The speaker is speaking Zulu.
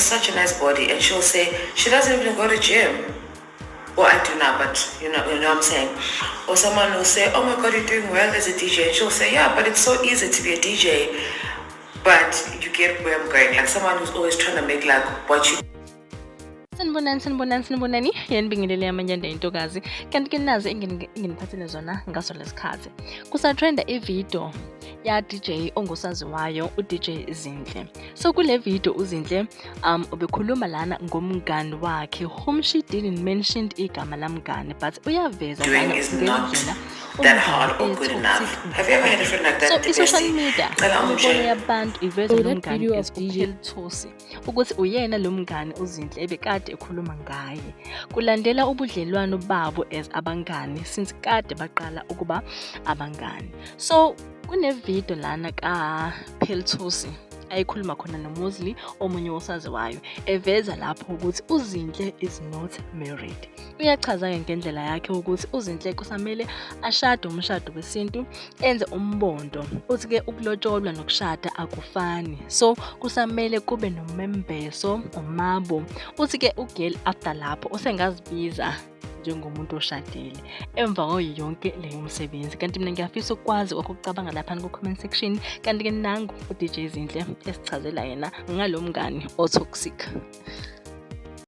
such a nice body," and she'll say she doesn't even go to gym. Well, I do now, but you know what I'm saying. Or someone will say, "Oh my God, you're doing well as a DJ," and she'll say, "Yeah, but it's so easy to be a DJ." But you get where I'm going. Like someone who's always trying to make like what you Sanibonani, sanibonani, sanibonani. Yanibingelele amanyanda intokazi. Kanti ke nazi enginiphathele zona ngaso lesikhathi. Kusatrenda ivideo ya DJ ongusaziwayo uDJ Zinhle. So kule video uZinhle ubekhuluma lana ngomngani wakhe whom she didn't mention igama lamngani, but uyaveza doing lana is not ngendlela that hard or umngani good e-toxic enough. Have you ever had a friend like So that, i-social Bestie? media, Cela imibono ungitshele. Yabantu iveza Oh, lo that mngani video as of DJ uPhil Thusi, ukuthi uyena lo mngani uZinhle ebekade ekhuluma ngaye. Kulandela ubudlelwano babo as abangani since kade baqala ukuba abangani. So kune-video lana kaPhil Thusi ayikhuluma khona noMuzli, omunye wosaziwayo, eveza lapho ukuthi uZinhle is not married. Uyachaza-ke ngendlela yakhe ukuthi uZinhle kusamele ashade umshado wesintu, enze umbondo. Uthi-ke ukulotsholwa nokushada akufani, so kusamele kube nomembeso umabo. Uthi-ke ugirl after lapho usengazibiza njengomuntu oshadile emva kwayo yonke leyo msebenzi. Kanti mina ngiyafisa ukwazi kwakho ukucabanga laphana ku-comment section. Kanti-ke nangu uDJ Zinhle esichazela yena ngalo mngani o-toxic.